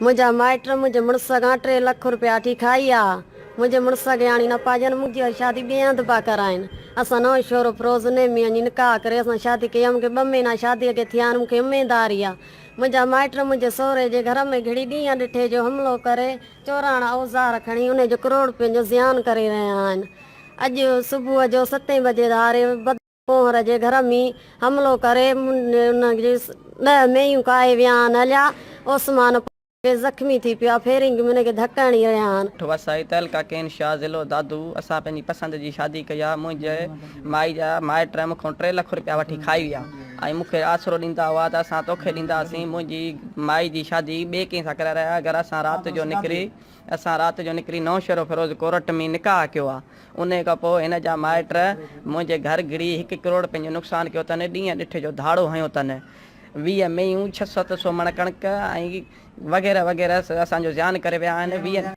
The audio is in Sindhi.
منهنجا مائٽ منهنجي مڙس کان ٽي لک روپيا وٺي کائي ويا. منهنجي مڙس کي آڻي نه پاڄن، منهنجي وري شادي ٻئي هنڌ پيا ڪرائين. اسان نئون شورو فروز انهي ۾ وڃي نڪاح ڪري اسان شادي ڪئي آ. مون کي ٻه مهينا شاديء کي ٿيا آهن، مون کي اميداري آ. منهنجا مائٽ منهنجي سهري جي گهر ۾ گهڙي ڏينهن ڏٺي جو حملو ڪري چوراڻا اوزار کڻي انهي جو ڪروڙ روپين جو زيان ڪري رهيا آهن. اڄ صبح جو ستين بجي ڌاري بدر پونهر جي گهر ۾ حملو ڪري ان جي ڏهه مينهيون ڪاهي ويا آهن هليا. عثمان پونهر زخمي ٿي پيو آهي، ڦيرنگ ۾ ان کي ڌڪ هڻي رهيا آهن. ڳوٺ وسائي، تعلقه ڪين شاهه، ضلعو دادو، اسان پنهنجي پسند جي شادي ڪئي آ، منهنجي مائي جا مائٽ مون کان ٽي لک روپيا وٺي کائي ويا ۽ مون کي آسرو ڏيندا هئا ته اسان توکي ڏينداسين، منهنجي مائي جي شادي ٻئي ڪنهن سان ڪرائي رهيا، اگر اسان رات جو نڪري اسان رات جو نڪري نوشهروفيروز ڪورٽ ۾ نڪاح ڪيو آ، انهي کان پوء هن جا مائٽ منهنجي گهر گهڙي هڪ ڪروڙ رپين جو نقصان ڪيو اٿن، ڏينهن ڏٺي جو ڌاڙو هنيو اٿن، 20 مينهون، ڇهه ست سو مڻ ڪڻڪ ۽ وغيره وغيره اسان جو زيان ڪري ويا آهن، 20.